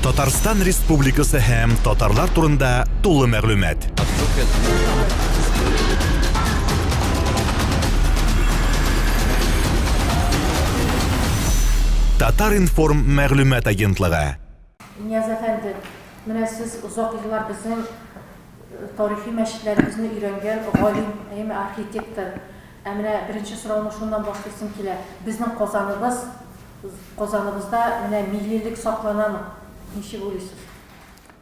Татарстан Республикасы һәм татарлар турында тулы мәгълүмат. Татар-информ мәгълүмат агентлыгы. Нияз әфәнде, менә сез озак еллар безнең тарихи мәчетләребезне өйрәнгән галим, әйеме, архитектор. Ә менә беренче сорауны шуннан башлыйсым килә. Безнең Казаныбыз, Казаныбызда менә миллилек сакланамы? Ничек уйлыйсыз?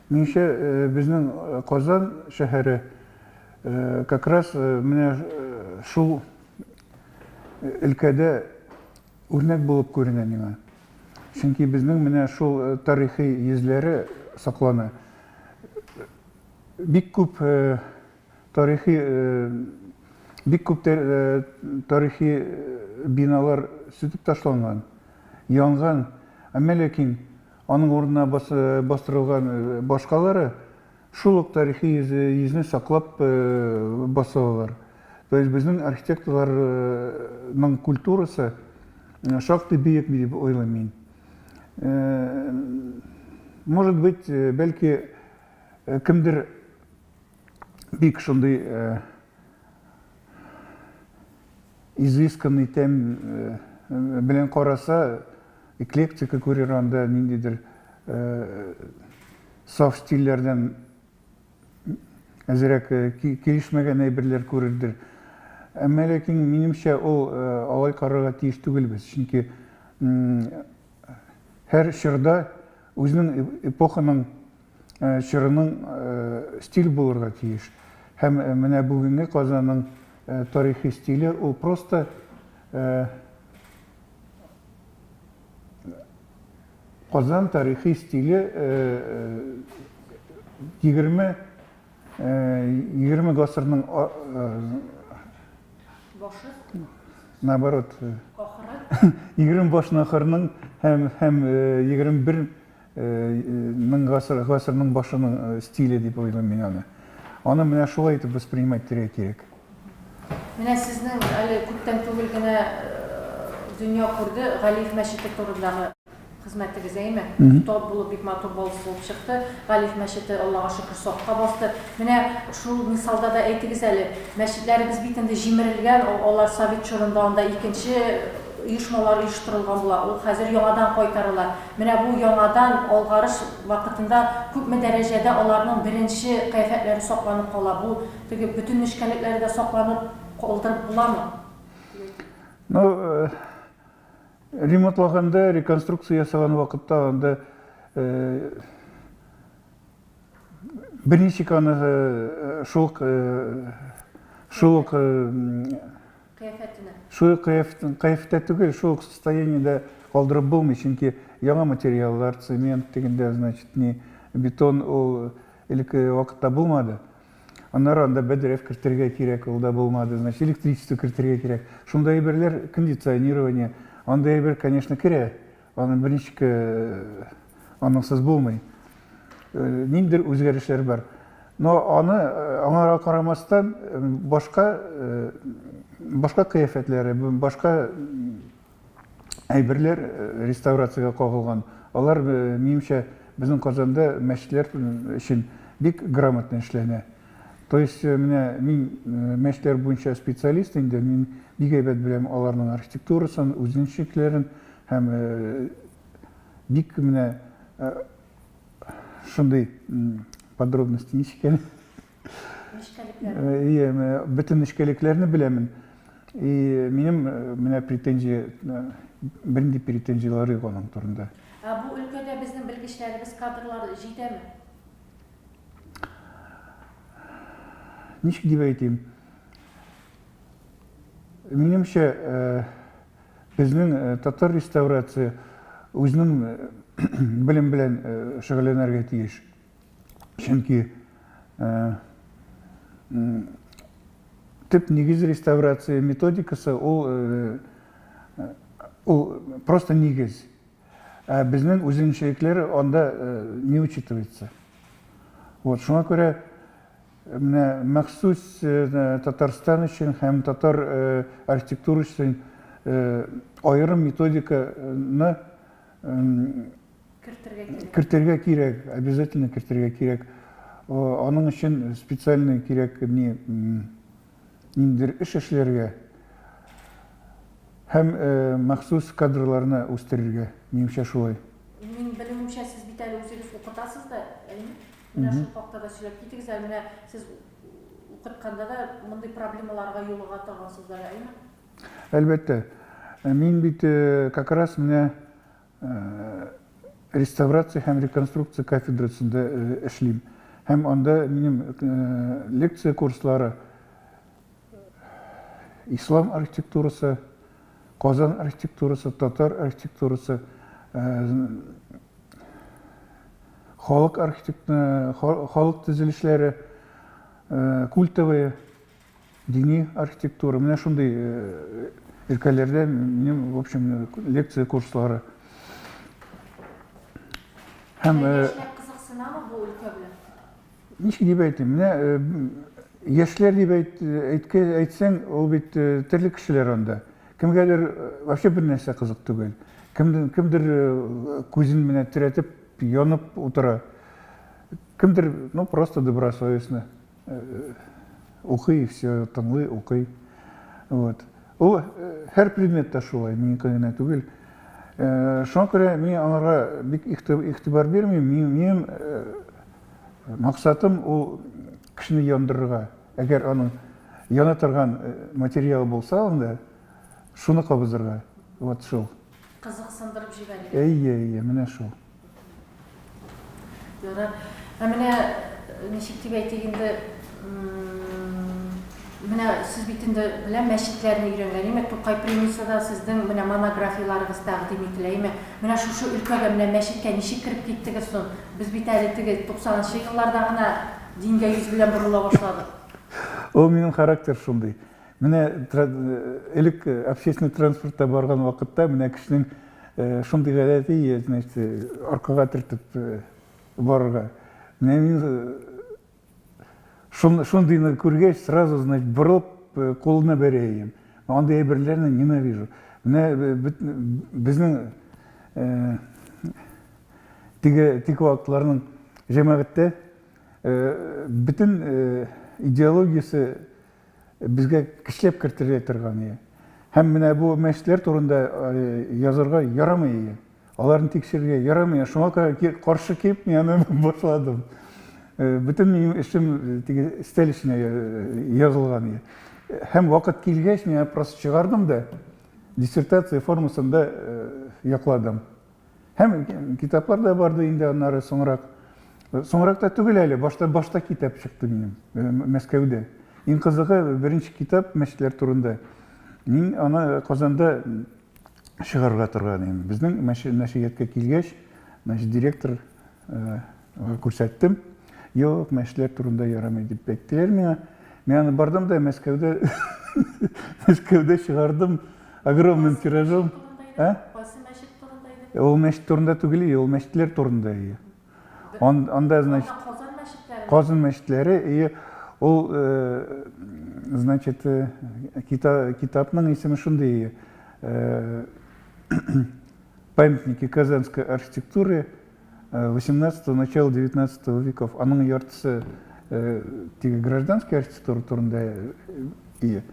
Минемчә, безнең Казан шәһәре как раз менә шул өлкәдә үрнәк булып күренә миңа. Чөнки безнең менә шул тарихи йөзләре саклана. Бик күп Тарихи бик күп тарихи биналар сүтеп ташланган, янган, әмма ләкин аның урынына бастырылган башкалары шул ук тарихи йөзне саклап басылалар. То есть безнең архитекторларның культурасы шактый бөек дип уйлыйм мин. Может быть, бәлки кемдер бик шундый изысканный тәм белән караса, эклектика күрер анда, ниндидер саф стильләрдән әзрәк килешмәгән әйберләр күрердер. Әмма ләкин, минемчә, ул алай карарга тиеш түгелбез, чөнки һәр чорда үзенең эпоханың чорының стиль булырга тиеш. Һәм менә бүгенге Казанның тарихи стиле ул просто Казан тарихи стиле 20 20 гасырның башы наоборот ахыры 20 башның ахырының һәм һәм 21 Мең гасыр, гасырның башының стиле дип уйлыйм мин аны. Аны менә шулай итеп воспринимать итәргә кирәк. Менә сезнең әле күптән түгел генә дөнья күрде Галиев мәчете турындагы хезмәтегез, әйеме? Китап булып, бик матур басылып чыкты. Галиев мәчете, Аллага шөкер, сафка басты. Менә шул мисалда да әйтегез әле, мәчетләребез бит инде җимерелгән, алар совет чорында анда икенче оешмалар оештырылган була, ул хәзер яңадан кайтарыла. Менә бу яңадан алгарыш вакытында күпме дәрәҗәдә аларның беренче кыяфәтләре сакланып кала? Бу теге бөтен нечкәлекләре дә сакланып калдырып буламы? Ну, ремонтлаганда, реконструкция ясаган вакытта анда берничек аны шул шул ук Кыяфәтенә. Шул ук кыяфәттә түгел, шул ук состояниедә калдырып булмый, чөнки яңа материаллар, цемент дигәндә, значит, не бетон ул элекке вакытта булмады. Аннары анда бәдрәф кертергә кирәк, ул да булмады, значит, электричество кертергә кирәк. Шундай әйберләр, кондиционирование, андый әйбер, конечно, керә. Аны берничек аныңсыз булмый. Ниндидер үзгәрешләр бар. Но аны аңа карамастан башка башка кыяфәтләре, башка әйберләр реставрациягә кагылган. Алар, минемчә, безнең Казанда мәчетләр өчен бик грамотно эшләнә. То есть менә мин мәчетләр буенча специалист инде, мин бик әйбәт беләм аларның архитектурасын, үзенчәлекләрен һәм бик менә шундый подробности ничек әле? Нечкәлекләр. Ие, бөтен нечкәлекләрне беләмен. И минем менә претензия, бернинди претензияләр юк аның турында. Ә бу өлкәдә безнең белгечләребез, кадрлар җитәме? Ничек дип әйтим? Минемчә, безнең татар реставрация үзенең белем белән шөгыльләнергә тиеш. Чөнки төп нигез реставрация методикасы ул ул просто нигез. Ә безнең үзенчәлекләр анда не учитывается. Вот, шуңа күрә менә махсус Татарстан өчен һәм татар архитектура өчен аерым методиканы Кертергә кирәк. Кертергә кирәк, обязательно кертергә кирәк. Аның өчен специальный кирәк ни ниндидер эш эшләргә һәм махсус кадрларны үстерергә, минемчә шулай. Мин белүемчә, сез бит әле үзегез укытасыз да, әйеме? Менә шул хакта да сөйләп китегез әле. Менә сез укытканда да мондый проблемаларга юлыга торгансыздыр, әйеме? Әлбәттә. Мин бит как раз менә реставрация һәм реконструкция кафедрасында эшлим. Һәм анда минем лекция курслары ислам архитектурасы, Казан архитектурасы, татар архитектурасы, халык архитект халык төзелешләре, культовые Дини архитектура, менә шундый өлкәләрдә минем, в общем, лекция курслары. Һәм яшьләр кызыксынамы бу өлкә белән? Ничек дип әйтим, менә яшьләр дип әйтсәң, ул бит төрле кешеләр анда. Кемгәдер вообще бер нәрсә кызык түгел. Кемдер күзен менә терәтеп, янып утыра. Кемдер, ну, просто добросовестно. Укый, все, тыңлый, укый. Вот. Ул һәр предметта шулай, минеке генә түгел. Шуңа күрә мин аларга бик игътибар бирмим. Минем максатым ул кешене яндырырга. Әгәр аның яна торган материал булса анда, шуны кабызырга. Вот шул. Кызыксындырып җибәрергә. Әйе, әйе, менә шул. Ярар. Ә менә ничек дип әйтик инде, менә сез бит инде беләм мәчетләрне өйрәнгән, әйме? Тукай премиясе дә сезнең менә монографияләрегез тәкъдим ителә, әйме? Менә шушы өлкәгә, менә мәчеткә ничек кереп киттегез соң? Без бит әле теге 90 нчы елларда гына дингә йөз белән борыла башладык. Ул минем характер шундый. Менә элек общественный транспортта барган вакытта менә кешенең шундый гадәте, значит, аркага төртеп барырга. Менә мин шундыйны күргәч, сразу, значит, борылып кулына бәрә идем. Андый әйберләрне ненавижу. Менә безнең теге тик вакытларның җәмәгатьтә бөтен идеологиясе безгә көчләп кертергә торган ие. Һәм менә бу мәчетләр турында язарга ярамый ие. Аларны тикшерергә ярамый. Шуңа күрә каршы килеп мин аны башладым. Бөтен минем эшем теге өстәл эченә язылган ие. Һәм вакыт килгәч, мин аны просто чыгардым да диссертация формасында якладым. Һәм китаплар да барды инде аннары соңрак. Соңрак та түгел әле, башта башта китап чыкты минем Мәскәүдә. Иң кызыгы, беренче китап мәчетләр турында. Мин аны Казанда чыгарырга торган идем. Безнең нәшрияткә килгәч, значит, директор күрсәттем. Юк, мәчетләр турында ярамый дип әйттеләр миңа. Мин аны бардым да Мәскәүдә Мәскәүдә чыгардым огромным тиражом. Ә? Кайсы мәчет турында иде? Ул мәчет турында түгел, ул мәчетләр турында иде. Анда, значит, Казан мәчетләре. Казан мәчетләре, и ул, значит, китапның исеме шундый, Памятники казанской архитектуры 18 начала 19 веков. Аның яртысы теге гражданский архитектура турында ие,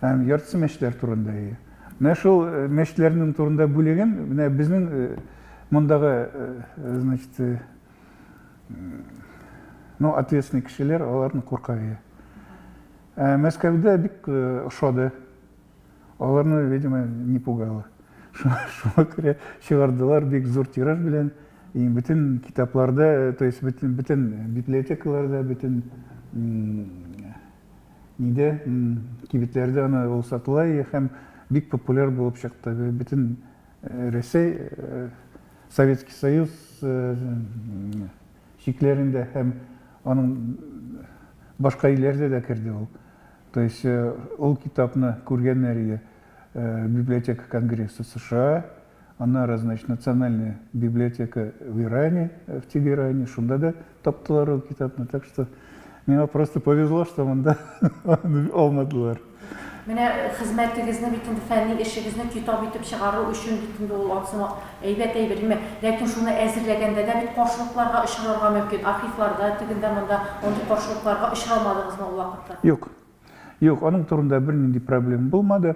һәм яртысы мәчетләр турында ие. Менә шул мәчетләрнең турында бүлеген менә безнең мондагы, значит, ну, ответственный кешеләр аларны курка ие. Ә Мәскәүдә бик ошады. Аларны, видимо, не пугало. Шуңа күрә чыгардылар бик зур тираж белән. И бөтен китапларда, то есть бөтен, бөтен библиотекаларда, бөтен нидә, кибетләрдә аны ул сатыла һәм бик популяр булып чыкты. Бөтен Рәсәй, Советский Союз чикләрендә һәм аның башка илләрдә дә керде ул. То есть ул китапны күргәннәр иде Библиотека Конгресса США, аннары, значит, Национальная библиотека в Иране, в Тегеране, шунда да таптылар ул китапны. Так что миңа просто повезло, что монда аны алмадылар. Менә хезмәтегезне бит инде, фәнни эшегезне китап итеп чыгару өчен бит инде ул ансы әйбәт әйбер, димәк. Ләкин шуны әзерләгәндә дә бит каршылыкларга очрарга мөмкин. Архивларда, тегендә-монда андый каршылыкларга очрамадыгызмы ул вакытта? Юк. Юк, аның турында бернинди проблема булмады.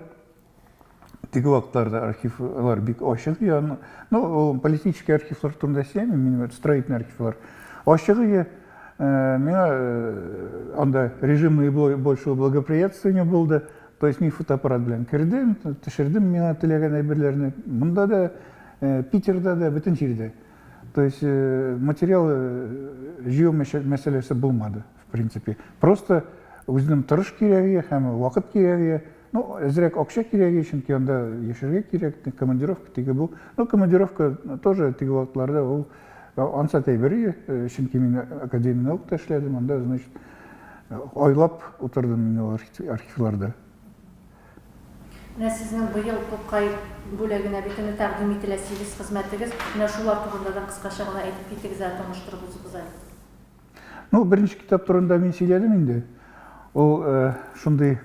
Теге вакытларда архивлар бик ачык иде. Ну, ул политический архивлар турында сөйләмим, мин строительный архивлар. Ачык иде. Миңа анда режимный большего благоприятствования булды. То есть мин фотоаппарат белән кердем, төшердем миңа теләгән әйберләрне. Монда да, Питерда да, бөтен җирдә. То есть материал җыю мәсьәләсе булмады, в принципе. Просто үзенең тырыш кирәге һәм вакыт кирәге. Ну, әзрәк акча кирәге, чөнки анда яшәргә кирәк, командировка теге бу. Ну, командировка тоже теге вакытларда ул ансат әйбер иде, чөнки мин академия наукта эшләдем, анда, значит, айлап утырдым мин ул архивларда. Менә сезнең быел Тукай бүләгенә бит инде тәкъдим ителә сигез хезмәтегез. Менә шулар турында да кыскача гына әйтеп китегез әле, таныштырып узыгыз әле. Ну, беренче китап турында мин сөйләдем инде. Ул шундый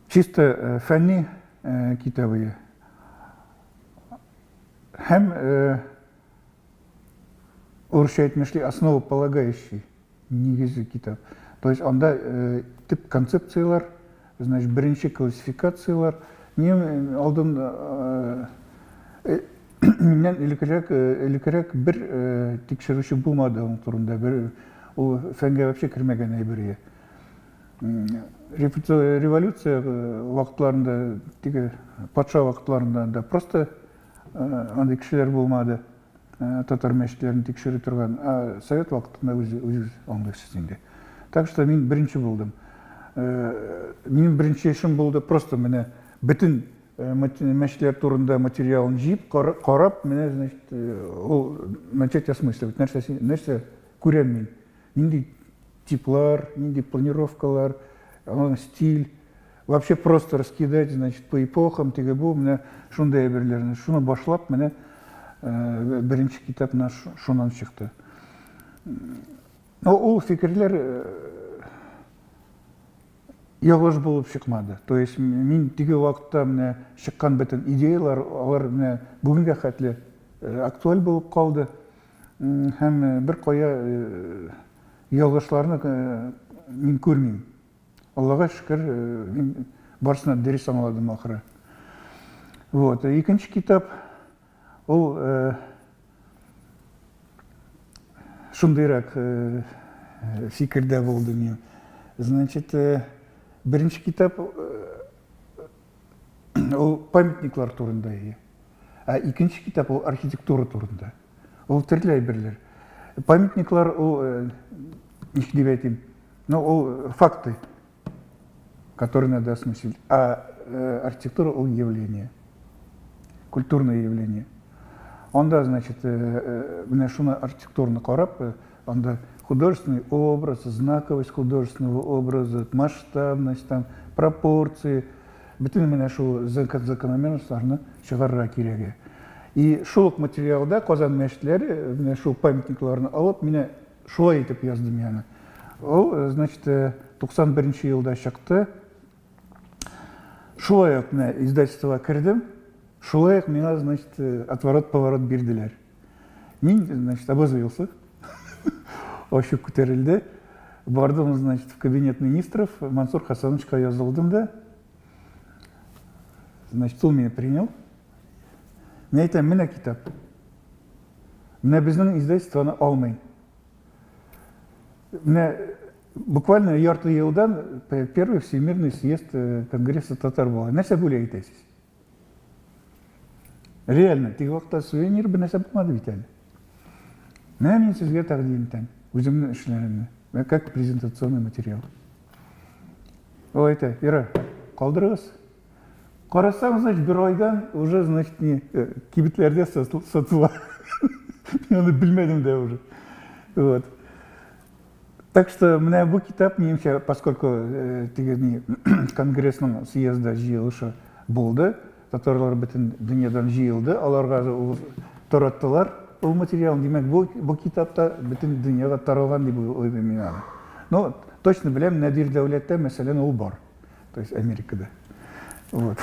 чисто фәнни китабы. Һәм урысча әйтмешли основополагающий нигезе китап. То есть анда төп концепцияләр, значит, беренче классификацияләр. Минем алдын миннән элеккерәк элеккерәк бер тикшерүче булмады аның турында. Бер ул фәнгә вообще кермәгән әйбер. Революция вакытларында, теге патша вакытларында да просто андый кешеләр булмады, татар мәчетләрен тикшерә торган. Ә совет вакытында үзе үзегез аңлыйсыз инде. Так что мин беренче булдым. Минем беренче эшем булды просто менә бөтен мәчетләр турында материалын җыеп, карап, менә, значит, ул начать осмысливать, нәрсә, нәрсә күрәм мин. Нинди типлар, нинди планировкалар, аның стиль, вообще просто раскидать, значит, по эпохам, теге бу, менә шундый әйберләрне. Шуны башлап, менә беренче китап менә шуннан чыкты. Но ул фикерләр ялгыш булып чыкмады. То есть мин теге вакытта менә чыккан бөтен идеялар, алар менә бүгенгә хәтле актуаль булып калды. Һәм бер кая ялгышларны мин күрмим. Аллага шөкер, мин барысына дөрес аңладым ахыры. Вот. Икенче китап ул шундыйрак фикердә булды мин. Значит, беренче китап ул памятниклар турында. Ә икенче китап ул архитектура турында. Ул төрле әйберләр. Памятниклар ул, ничек дип әйтим, ну, ул факты, которые надо осмыслить. А архитектура ул явление, культурное явление. Анда, значит, менә шуны архитектурны карап, анда художественный образ, знаковость художественного образа, масштабность, там, пропорции, бөтен менә шул закономерностьларны чыгарырга кирәге. И шул ук материалда Казан мәчетләре, менә шул памятникларны алып, менә шулай итеп яздым яны. Ул, значит, 91 елда чыкты. Шулай ук менә издательствога кердем. Шулай ук миңа, значит, отворот-поворот бирделәр. Мин, значит, обозлился. Ачу күтәрелде. Бардым, значит, в кабинет министров, Мансур Хасановичка язылдым да. Значит, ул мине принял. Мин әйтәм, менә китап. Менә безнең издательствоны алмый. Менә буквально ярты елдан первый всемирный съезд Конгресса татар була. Нәрсә бүләк итәсез? Реально, теге вакытта сувенир бер нәрсә булмады бит әле. Менә мин сезгә тәкъдим итәм үземнең эшләремне, как презентационный материал. Ул әйтә, Ира, калдырыгыз. Карасаң, значит, бер айдан уже, значит, не, кибетләрдә сатыла. Мин аны белмәдем дә уже. Вот. Так что менә бу китап, минемчә, поскольку теге ни конгрессның съезды җыелышы булды, татарлар бөтен дөньядан җыелды, аларга ул тараттылар ул материалны. Димәк, бу бу китап та бөтен дөньяга таралган дип уйлыйм мин аны. Но точно беләм, Нәдир Дәүләттә, мәсәлән, ул бар. то есть Америкада. Вот.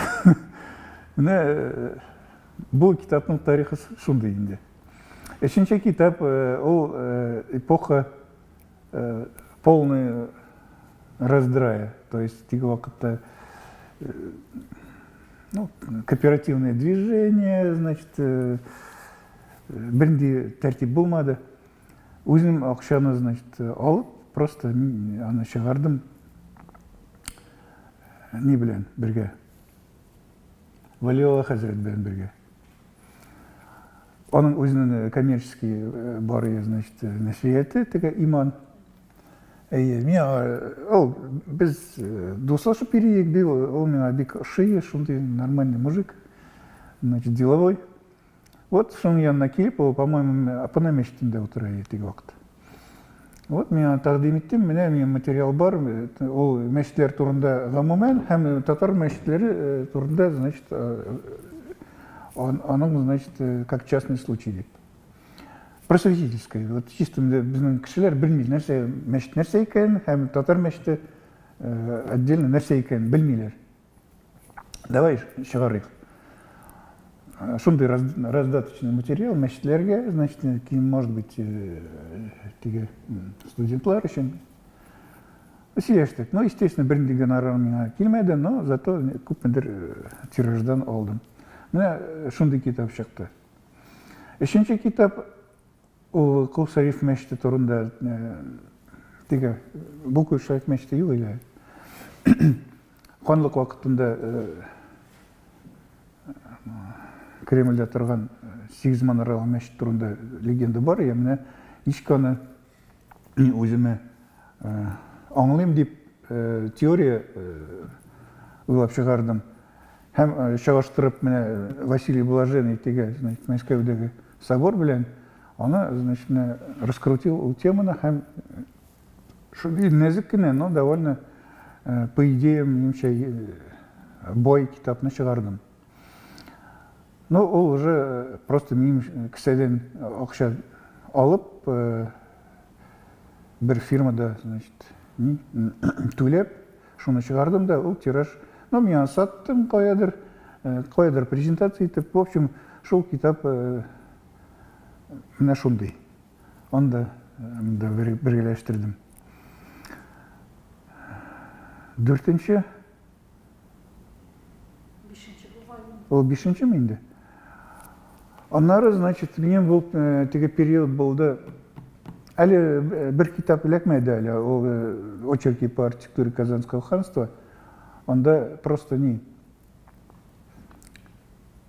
Менә э, бу китапның тарихы шундый инде. Өченче китап э, ул э, эпоха полный раздрая, то есть теге вакытта ну, кооперативное движение, значит, бернинди тәртип булмады. Үзем акчаны, значит, алып, просто мин аны чыгардым ни белән бергә. Валиулла хәзрәт белән бергә. Аның үзенең э, коммерческий э, бар, значит, э, нәшрияты, теге Иман. Әйе, миңа ул без дуслашып йөрик, ул миңа бик ошый, шундый нормальный мужик, значит, деловой. Вот шуның янына килеп, ул, по-моему, Апана мәчетендә утыра иде теге вакыт. Вот мин аңа тәкъдим иттем, менә минем материал бар, ул мәчетләр турында гомумән һәм татар мәчетләре э, турында, значит, э, аның, значит, э, как частный случай дип. Просветительское. Вот чисто безнең кешеләр белми нәрсә мәчет нәрсә икәнен һәм татар мәчете отдельно нәрсә икәнен белмиләр. Давай чыгарыйк. Шундый раздаточный материал мәчетләргә, значит, ким, может быть, теге студентлар өчен. Сөйләштек. Ну, естественно, бернинди гонорар миңа килмәде, но зато күпмедер тираждан алдым. Менә шундый китап чыкты. Өченче китап Ул Кол Шәриф мәчете турында теге бу Кол Шәриф мәчете юк иде. Ханлык вакытында Кремльдә торган сигез манаралы мәчет турында легенда бар. Я менә ничек аны мин үземә аңлыйм дип теория уйлап чыгардым. Һәм чагыштырып менә Василий Блаженный теге, значит, Мәскәүдәге собор белән аны, значит, менә раскрутил ул теманы һәм шундый нәзек кенә, но довольно по идеям, минемчә, бай китапны чыгардым. Ну, ул уже просто минем кесәдән акча алып, бер фирмада, значит, түләп, шуны чыгардым да, ул тираж, ну, мин аны саттым каядыр, каядыр презентация итеп, в общем, шул китап менә шундый. Аны да монда бергәләштердем. Дүртенче. Бишенче бугай. Ул бишенчеме инде? Аннары, значит, минем бу теге период булды. Әле бер китап эләкмәде әле, ул очерки по архитектуре Казанского ханства. Анда просто ни,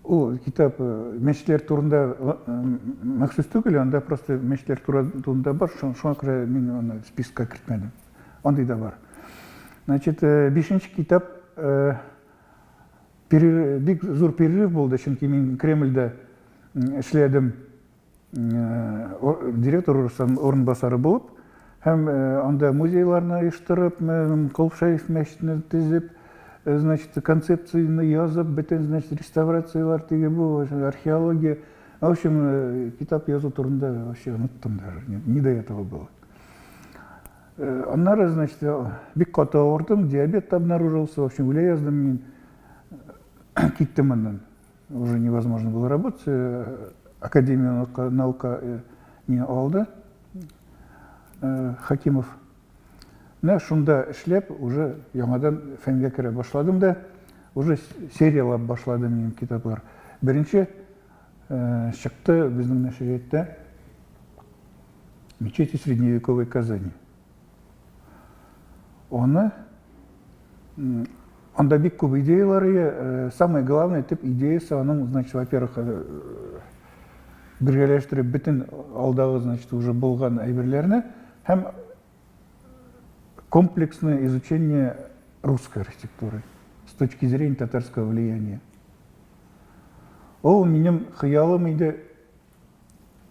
ул китап мәчетләр турында махсус түгел, анда просто мәчетләр турында бар, шуңа күрә мин аны спискка кертмәдем. Андый да бар. Значит, бишенче китап бик зур перерыв булды, чөнки мин Кремльдә эшләдем директор урынбасары булып, һәм анда музейларны оештырып, Кол Шәриф мәчетен төзеп, значит, концепцияне язып, бөтен, значит, реставрацияләр теге бу, археология. В общем, китап язу турында вообще оныттым даже, не до этого было. Аннары, значит, бик каты авырдым, диабет обнаружился, в общем, үлә яздым мин, киттем аннан. Уже невозможно было работать. Академия наука не алды Хакимов. Менә шунда эшләп, уже яңадан фәнгә керә башладым да, уже серияләп башладым минем китаплар. Беренче чыкты безнең нәшриятта Мечети средневековой Казани. Аны анда бик күп идеялар ие. Самое главное, төп идеясы аның, значит, во-первых, бергәләштереп бөтен алдагы, значит, уже булган әйберләрне һәм комплексное изучение русской архитектуры с точки зрения татарского влияния. Ул минем хыялым иде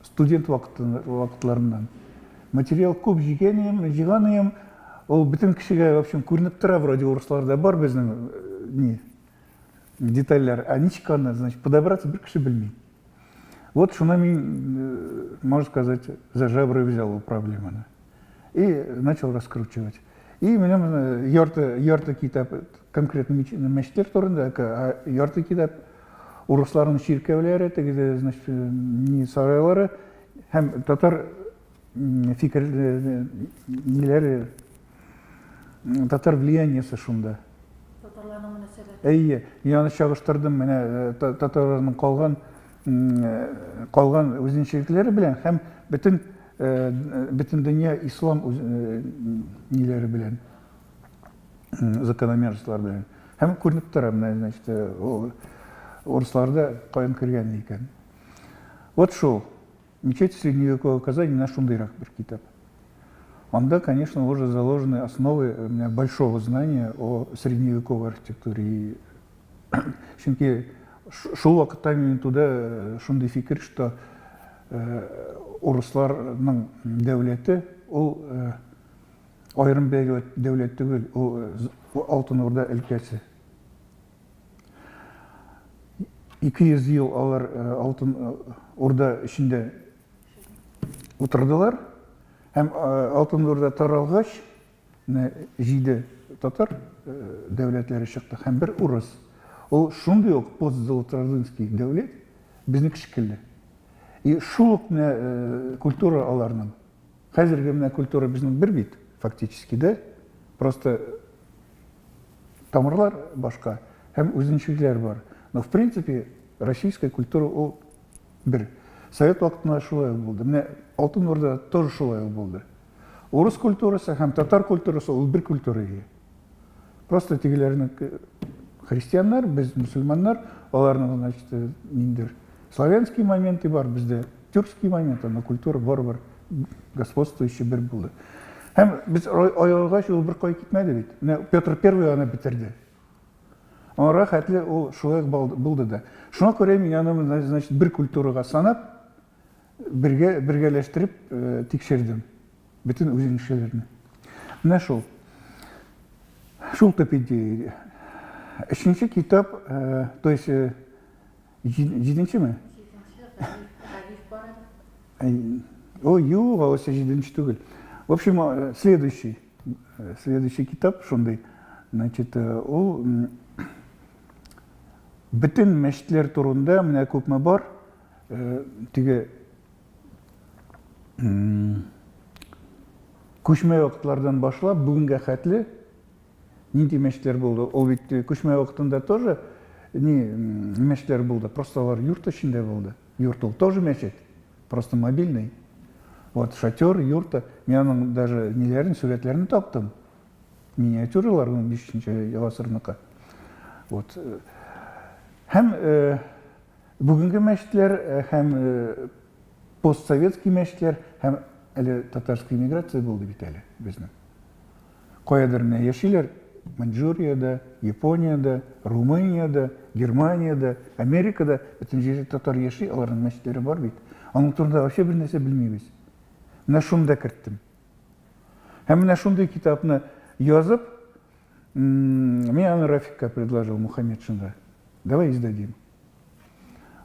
студент вакытларыннан. Материал күп җыйган идем, җыйган идем. Ул бөтен кешегә, в общем, күренеп тора, вроде урысларда бар безнең ни детальләр. Ә ничек аны, значит, подобраться бер кеше белми. Вот шуны мин, можно сказать, за жабры взял у проблеманы. И начал раскручивать. И менә ярты, ярты китап конкретно мәчетләр турында, ярты китап урысларның чиркәүләре, теге, значит, ни сарайлары һәм татар фикер ниләре, татар влияниясе шунда. Татарларның мөнәсәбәте. Әйе, мин аны чагыштырдым менә татарларның калган калган үзенчәлекләре белән һәм бөтен бөтен дөнья ислам ниләре белән, закономерностьлар белән. Һәм күренеп тора менә, значит, урысларда каян кергән икән. Вот шул. Мечеть средневековой Казани менә шундыйрак бер китап. Анда, конечно, уже заложены основы менә большого знания о средневековой архитектуре. Чөнки шул вакытта минем туды шундый фикер, что урысларның дәүләте ул аерым дәүләт түгел, ул Алтын Урда өлкәсе. 200 ел алар Алтын Урда эчендә утырдылар. Һәм Алтын Урда таралгач, менә җиде татар дәүләтләре чыкты һәм бер урыс. Ул шундый ук постзолотоордынский дәүләт, безнеке шикелле. И шул ук менә культура аларның. Хәзерге менә культура безнең бер бит, фактически, да? Просто тамырлар башка һәм үзенчәлекләр бар. Но в принципе российская культура ул бер. Совет вакытында шулай ук булды. Менә Алтын Урда тоже шулай ук булды. Урыс культурасы һәм татар культурасы ул бер культура ие. Просто тегеләрнең христианнар, без мөселманнар, аларның, значит, ниндидер славянский моменты бар, бездә тюркский момент, но культура барыбер господствующий бер булды. Һәм без аерылгач ул бер кая китмәде бит. Менә Петр Первый аны бетерде. Аңарга хәтле ул шулай ук булды да. Шуңа күрә мин аны, значит, бер культурага санап, бергә бергәләштереп тикшердем. Бөтен үзенчәлекләрне. Менә шул. Шул төп идея. Өченче китап, то есть җиденчеме? Җиденче, бар әле. О, юк, алайса җиденче түгел. В общем, следующий, следующий китап шундый. Значит, ул бөтен мәчетләр турында менә күпме бар, теге күчмә вакытлардан башлап бүгенгә хәтле нинди мәчетләр булды. Ул бит күчмә вакытында тоже ни мәчетләр булды, просто алар юрт эчендә булды. Юрт ул тоже мәчет, просто мобильный. Вот шатер, юрта. Мин аның даже ниләрен, сурәтләрен таптым. Миниатюралар 15 гасырныкы. Вот. Һәм бүгенге мәчетләр һәм постсоветский мәчетләр һәм әле татарский миграция булды бит әле безнең. Каядыр менә яшиләр Маньчжуриядә, Япониядә, Румыниядә, Германиядә, Америкада бөтен җирдә татар яши, аларның мәчетләре бар бит. Аның турында вообще бер нәрсә белмибез. Менә шуны да керттем. Һәм менә шундый китапны язып, мин аны Рафикка предложил, Мухаммедшинга. Давай издадим.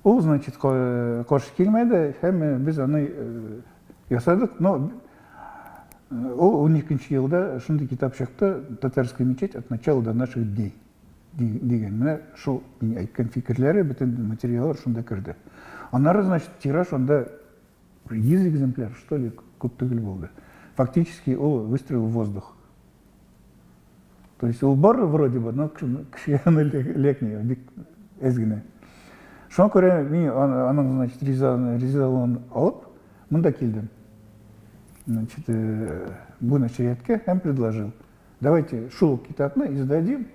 Ул, значит, каршы килмәде, һәм без аны ясадык. Но ул 12 елда шундый китап чыкты, Татарская мечеть от начала до наших дней дигән. Менә шул мин әйткән фикерләре, бөтен материаллар шунда керде. Аннары, значит, тираж анда 100 экземпляр, что ли, күп түгел булды. Фактически ул выстрел в воздух. То есть ул бар вроде бы, но кешегә аны эләкми, бик әз генә. Шуңа күрә мин аның, значит, ризалыгын алып, монда килдем. Значит, бу нәшрияткә һәм предложил. Давайте шул китапны издадим.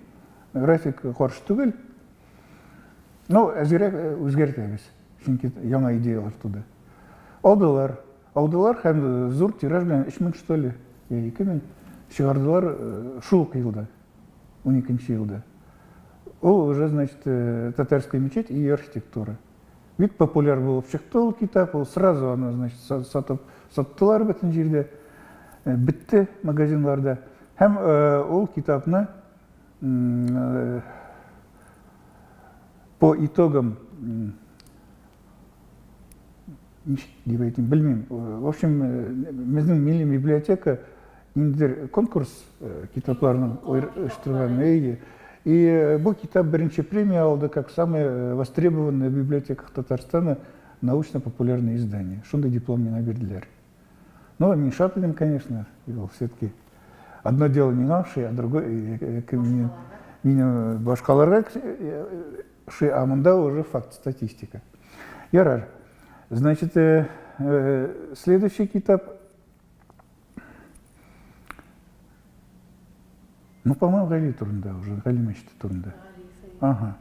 График каршы түгел. Но әзрәк үзгәртәбез, чөнки яңа идеялар туды. Алдылар. Алдылар һәм зур тираж белән 3000 что ли, я 2000 чыгардылар шул ук елда, 12 елда. Ул уже, значит, Татарская мечеть и ее архитектура. Бик популяр булып чыкты ул китап, ул сразу аны, значит, сатып саттылар бөтен җирдә, бетте магазинларда. Һәм ул китапны по итогам ничек дип әйтим, белмим. В общем, безнең милли библиотека ниндидер конкурс китапларның оештырган. Әйе. И бу китап беренче премия алды как самое востребованное в библиотеках Татарстана научно-популярное издание. Шундый диплом миңа бирделәр. Ну, мин шат идем, конечно, все-таки. Одно дело миңа ошый, а другое минем башкаларга ошый, а монда уже факт, статистика. Ярар. Значит, следующий китап, ну, по-моему, Гали турында уже, Гали мәчете турында. Ага.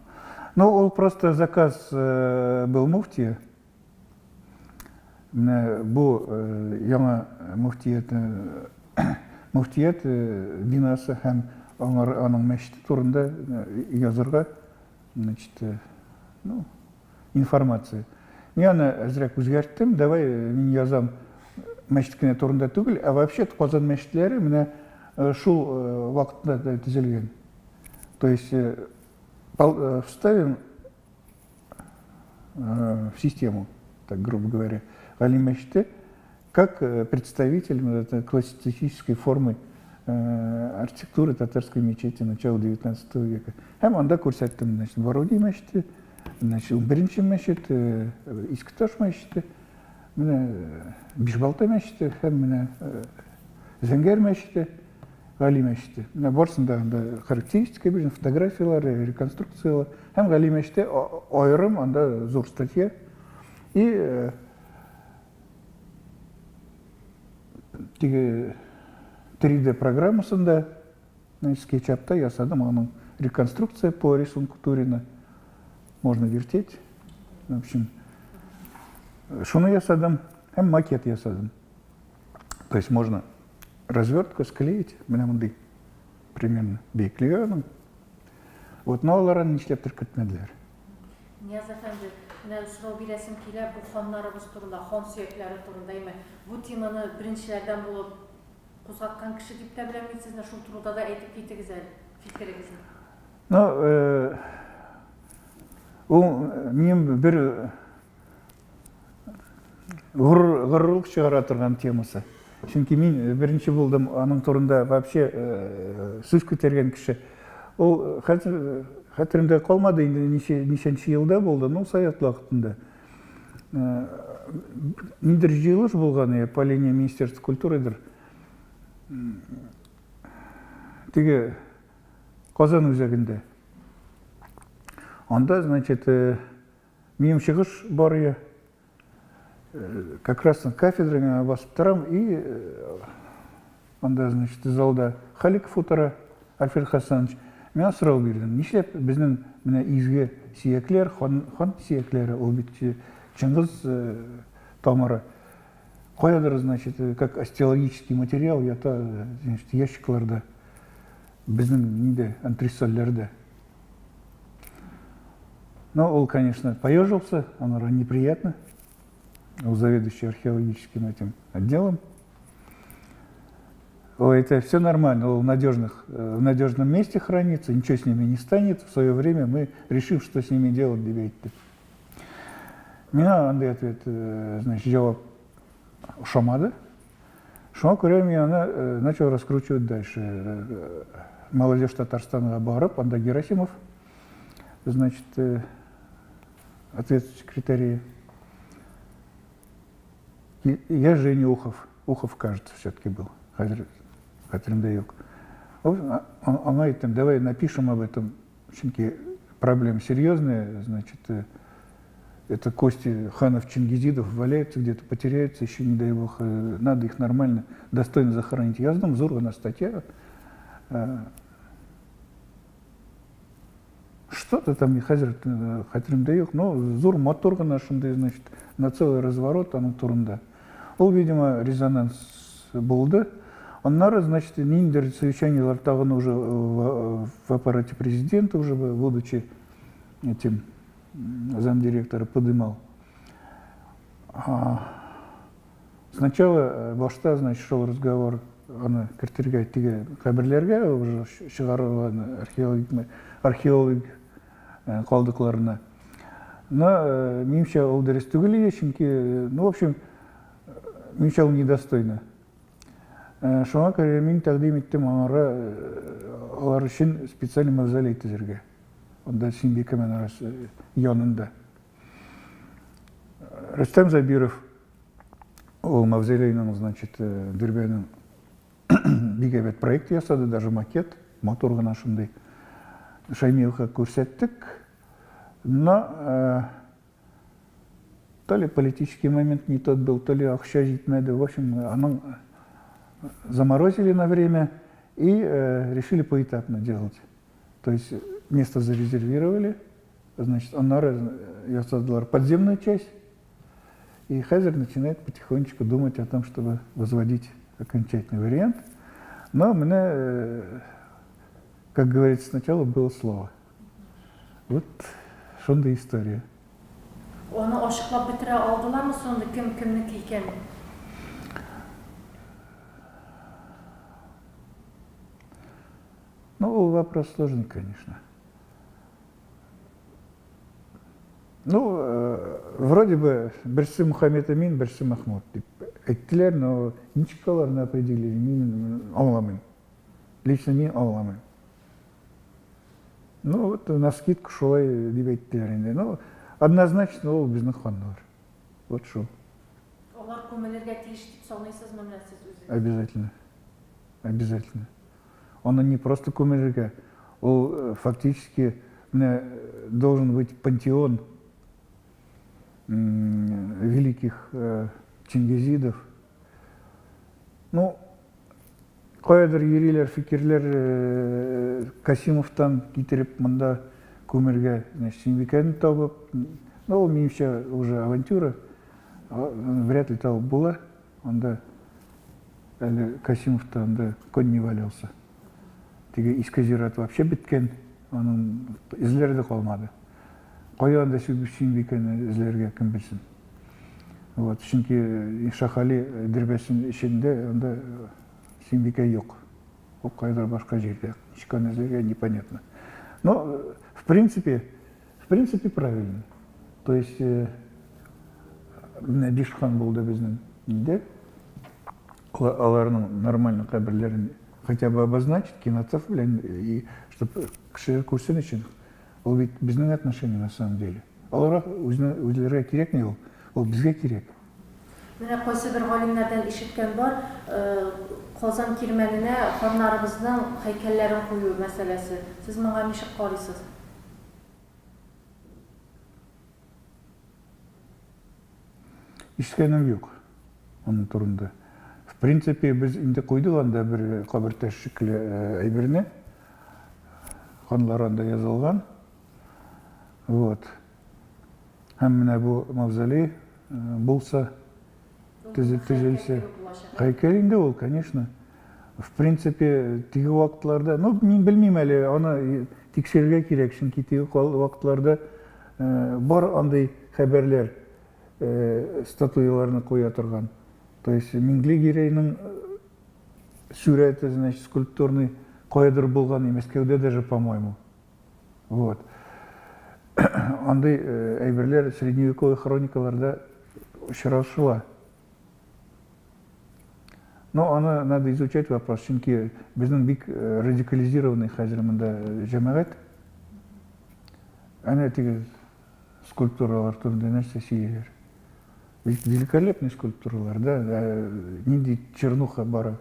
Ну, ул просто заказ был муфтия. Менә бу яңа мөфтият мөфтият бинасы һәм аңар аның мәчете турында язырга, значит, ну, информация. Мин аны әзрәк үзгәрттем, давай мин язам мәчет кенә турында түгел, ә вообще Казан мәчетләре менә шул вакытта төзелгән. То есть вставим в систему, так грубо говоря, Гали мәчете как представитель вот этой классицистической формы архитектуры татарской мечети начала XIX века. Һәм анда күрсәттем, значит, Баруди мәчете, значит, 11 мәчет, Иске Таш мәчете, менә Бишбалта мәчете һәм менә Зәңгәр мәчете. Гали мәчете. Менә барысын да анда характеристика биргән, фотографияләр, реконструкцияләр. Һәм Гали мәчете аерым анда зур статья. И теге 3D программасында, скетчапта ясадым аның реконструкция по рисунку Турина. Можно вертеть. В общем, шуны ясадым һәм макет ясадым. То есть можно развертку склеить, менә мондый примерно биеклеге аның. Вот, но алар аны нишләптер кертмәделәр. Нияз әфәнде, менә сорау бирәсем килә бу ханнарыбыз турында, хан сөякләре турында, әйме. Бу теманы беренчеләрдән булып кузгаткан кеше дип тә беләм мин сезне, шул турыда да әйтеп китегез әле, фикерегезне. Ну, ул минем бер горурлык чыгара торган темасы. Чөнки мин беренче булдым аның турында вообще сүз күтәргән кеше. Ул хәзер хәтеремдә калмады инде ничә ничәнче елда булды, ну совет вакытында. Ниндидер җыелыш булган, по линии Министерства культурыдыр. Теге Казан үзәгендә. Анда, значит, Минем чыгыш бар иде. Как раз кафедрага басып торам и анда, значит, залда Халиков утыра, Альфред Хасанович. Миңа сорау бирдем. Нишләп безнең менә изге сөякләр, хан, хан сөякләре, ул бит Чыңгыз тамыры. Каядыр, значит, как остеологический материал ята, значит, ящикларда, безнең нидә, антресольләрдә. Но ул, конечно, поежился, оно неприятно. Ул заведующий археологическим этим отделом. Ой, это все нормально, он в надежном месте хранится, ничего с ними не станет. В свое время мы решим, что с ними делать, дип әйтте. Миңа андый ответ, значит, җавап ошамады. Шуңа күрә мин аны начал раскручивать дальше. Молодежь Татарстанга барып, анда Герасимов, значит, ответственный секретарь. Я Женя Ухов. Ухов, кажется, все-таки был. Хәзер хәтеремдә юк. Аңа әйттем, давай напишем об этом, чөнки проблема серьезная, значит, это кости ханов Чингизидов валяются где-то, потеряются еще, не дай бог, надо их нормально, достойно захоронить. Яздым, зур гына статья. Что-то там хәзер хәтеремдә юк, но зур матур гына шундый, значит, на целый разворот аның турында. Ул, видимо, резонанс булды. Аннары, значит, ниндидер совещаниелар тагын уже в аппарате президента, уже будучи этим замдиректора, подымал. Сначала башта, значит, шел разговор аны кертергә теге каберләргә уже чыгарылган археологик археолог калдыкларына. Но минемчә ул дөрес түгел иде, чөнки, ну, в общем, минемчә ул недостойно. Шуңа күрә мин тәкъдим иттем аңара алар өчен специальный мавзолей төзергә. Анда Сөембикә манарасы янында. Рөстәм Забиров ул мавзолейның, значит, дөрбәнең бик әйбәт проект ясады, даже макет, матур гына шундый. Шаймиевка күрсәттек. Но то ли политический момент не тот был, то ли акча җитмәде. В общем, аның заморозили на время и решили поэтапно делать. То есть место зарезервировали, значит, аннары ясадылар подземную часть, и хәзер начинает потихонечку думать о том, чтобы возводить окончательный вариант. Но менә, как говорится, сначала было слово. Вот шундый история. Аны ачыклап бетерә алдылармы соң инде, кем кемнеке икәнен? Ну, ул вопрос сложный, конечно. Ну, вроде бы берсе Мухаммед Эмин, берсе Махмуд дип әйттеләр, но ничек аларны определили, мин аңламыйм. Лично мин аңламыйм. Ну, вот на скидку шулай дип әйттеләр инде. Ну, однозначно ул безнең ханнар. Вот шул. Алар күмелергә тиеш дип саныйсызмы менә сез үзегез? Обязательно. Обязательно. Аны не просто күмелергә, ул э, фактически менә э, должен быть пантеон великих э, чингизидов. Ну, Каядыр йөриләр фикерләр Касимовтан китереп монда күмергә, значит, Сөембикәне табып, ну, ул минемчә уже авантюра, вряд ли табып була. Анда әле Касимовта анда конь не валялся. Теге иске зират вообще беткән, аның эзләре дә калмады. Кая анда Сөембикәне эзләргә, кем белсен. Вот, чөнки Шахали дербәсен эчендә анда Сөембикә юк. Ул кайдыр башка җирдә. Ничек аны эзләргә, непонятно. Но, в принципе, в принципе, правильно. То есть, менә биш хан булды безнең инде. Аларның нормальный каберләрен хотя бы обозначить кинотов белән, и чтобы кешеләр күрсен өчен. Ул бит безнең отношение на самом деле. Аларга үзенә үзләргә кирәкми ул, ул безгә кирәк. Менә кайсыдыр галимнәрдән ишеткән бар, Казан Кирмәненә ханнарыбызның һәйкәлләрен кую мәсьәләсе. Сез моңа ничек карыйсыз? Ишеткәнем юк аның турында. В принципе, без инде куйдык анда бер каберташ шикелле әйберне. Ханнар анда язылган. Вот. Һәм менә бу мавзолей булса, төзелсә. Һәйкәл инде ул, конечно. В принципе, теге вакытларда, ну, мин белмим әле, аны тикшерергә кирәк, чөнки теге вакытларда бар андый хәбәрләр, статуяларны куя торган. То есть Миңли Гирәйнең сурәте, значит, скульптурный каядыр булган, и Мәскәүдә даже, по-моему. Вот. Андый әйберләр средневековый хроникаларда очрашыла. Но аны надо изучать вопрос, чөнки безнең бик радикализированный хәзер монда җәмәгать. Әнә теге скульптуралар турында нәрсә сөйлиләр. Ведь великолепный скульптуралар, да, нинди чернуха бара.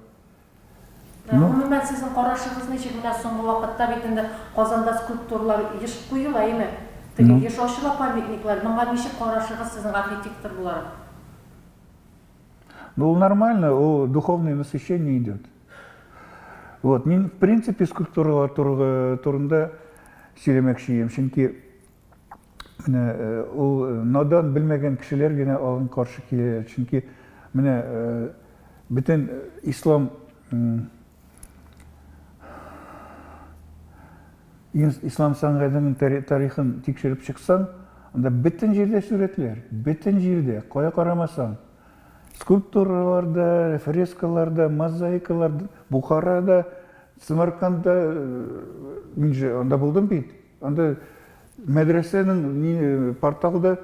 Ну, гомумән, сезнең карашыгыз ничек? Менә соңгы вакытта бит инде Казанда скульптуралар еш куела, әйеме? Теге еш ачыла памятниклар. Моңа ничек карашыгыз сезнең архитектор буларак? Ну, нормально, ул духовное насыщение идет. Вот, мин, в принципе, скульптуралар турында сөйләмәкче идем, чөнки менә ул надан белмәгән кешеләр генә алын каршы киләләр. Чөнки менә бөтен ислам ислам сәнгатенең тарихын тикшереп чыксаң, анда бөтен җирдә сурәтләр, бөтен җирдә, кая карамасаң. Скульптураларда, фрескаларда, мозаикаларда, Бухарада, Самаркандта, мин же анда булдым бит. Анда мәдрәсәнең ни порталда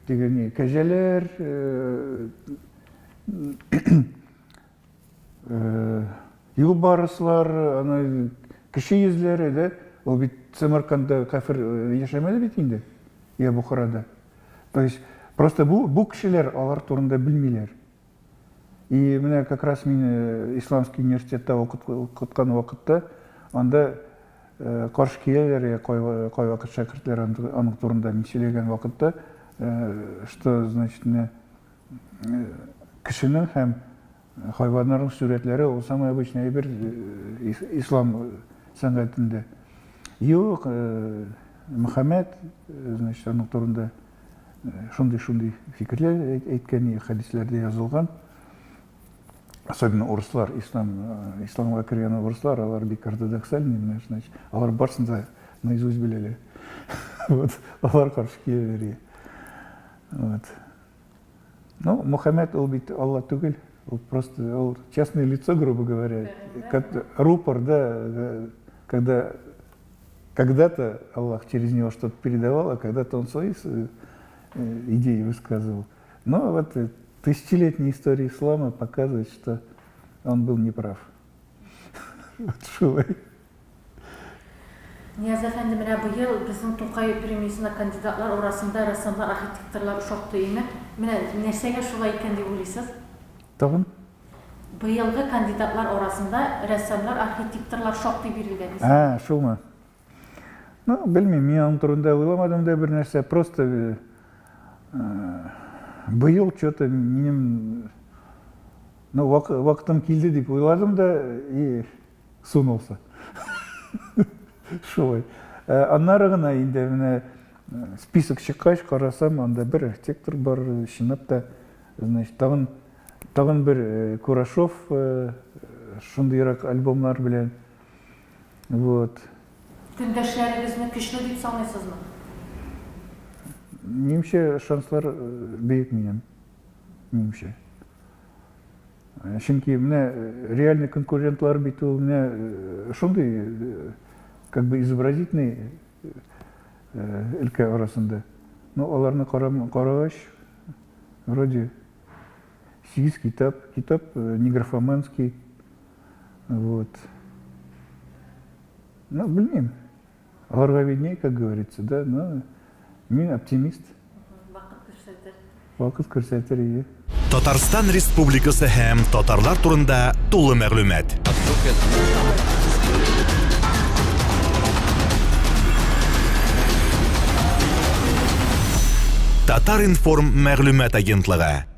теге ни кәҗәләр, Юлбарыслар, аны кеше йөзләре, да? Ул бит Самаркандда кафир яшәмәде бит инде, я Бухарада. То есть просто бу, бу кешеләр алар турында белмиләр. И менә как раз мин Исламский университетта укыткан вакытта анда каршы киләләр, я кайвакыт шәкертләр аның турында мин сөйләгән вакытта, что значит менә кешенең һәм Хайваннарның сурәтләре ул самый обычный әйбер ислам сәнгатендә. Юк, Мөхәммәд, значит, аның турында шундый-шундый фикерләр әйткән, хәдисләрдә язылган. Особенно урыслар, ислам, исламга кергән урыслар, алар бик ортодоксальный, менә, значит, алар барысын да наизусть беләләр. Вот, алар каршы киләләр. Вот. Ну, Мухаммед ул бит Алла түгел, ул просто ул частное лицо, грубо говоря, как рупор, да, когда когда-то Аллах через него что-то передавал, а когда-то он свои идеи высказывал. Но вот тысячелетняя история ислама показывает, что он был неправ. Вот шулай. Нияз әфәнде, менә быел безнең Тукай премиясенә кандидатлар арасында рәссамнар, архитекторлар шактый име. Менә нәрсәгә шулай икән дип уйлыйсыз? Тагын? Быелгы кандидатлар арасында рәссамнар, архитекторлар шактый бирелгән дисез. Ә, шулмы? Ну, белмим, мин аның турында уйламадым да бер нәрсә. Просто быел что-то минем ну, вакытым килде дип уйладым да, и сунулся. Шулай. Э, аннары гына инде менә э, список чыккач карасам, анда бер архитектор бар, чынлап та, значит, тагын тагын бер э, Курашов шундыйрак альбомнар белән. Вот. Көндәшләрегезне көчле дип саныйсызмы? Минемчә, шанслар бөек минем. Минемчә. Чөнки менә реальный конкурентлар бит ул менә шундый как бы изобразительный өлкә арасында. Но аларны карагач, вроде сигез китап, китап не графоманский. Вот. Ну, белмим. Аларга видней, как говорится, да, но мин оптимист. Вакыт күрсәтер. Вакыт күрсәтер, ие. Татарстан Республикасы һәм татарлар турында тулы мәгълүмат. Татар-информ мәгълүмат агентлыгы.